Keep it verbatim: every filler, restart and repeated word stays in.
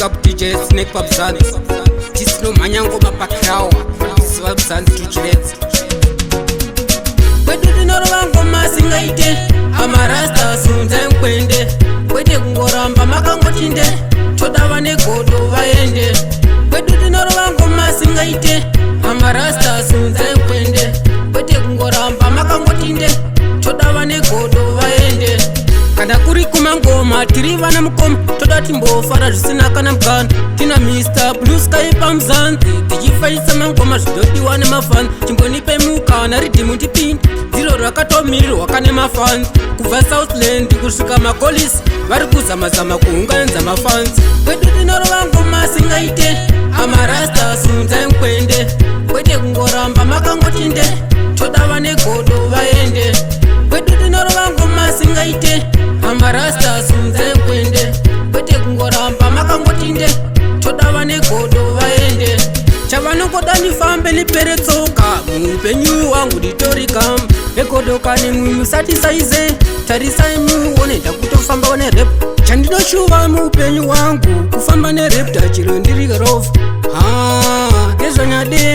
Up D J Snake Pop Zans. This no manyangoma pa krawa. This is Pop Zans to Chilets. Kwetu tino rovango masingaite, amarasta sunza nkwende. Kwete kungoramba makangotinde, toda vane godo vaende. Kwetu tino rovango masingaite, amarasta sunza nkwende. Kwete kungoramba makangotinde, toda vane godo vaende. Kana kuri kumangoma, tiri vana mukoma, toda timbo fara zvisina kana mukana. Tina Mister Blue Sky Pamzan, tichifaisa mangoma zvidodiwa nemafan. Chimbonipe mukana ridi mundipindi, ziro rakatomirwa kane mafan. Kuva Southland kusvika makolis, vari kuzamazama kuunganidza mafans. Kwetu tino rovango masingaite, amarasta sunza nkwende. Kwete kungoramba makangotinde, toda vane godo vaende. Kwetu tino rovango masingaite, amarasta sunza nkwende. Kwete kungoramba makangotinde, toda vane godo vaende. Chavano kodani fambe ni peretsoka, mupenyu wangu ditorika. Ekodoka ni mumu satisaize, tarisai muone ndakutofamba wane rep. Chandino shuva mupenyu wangu, kufamba ne rep tachilo ndiri garof. Ah, kezanya de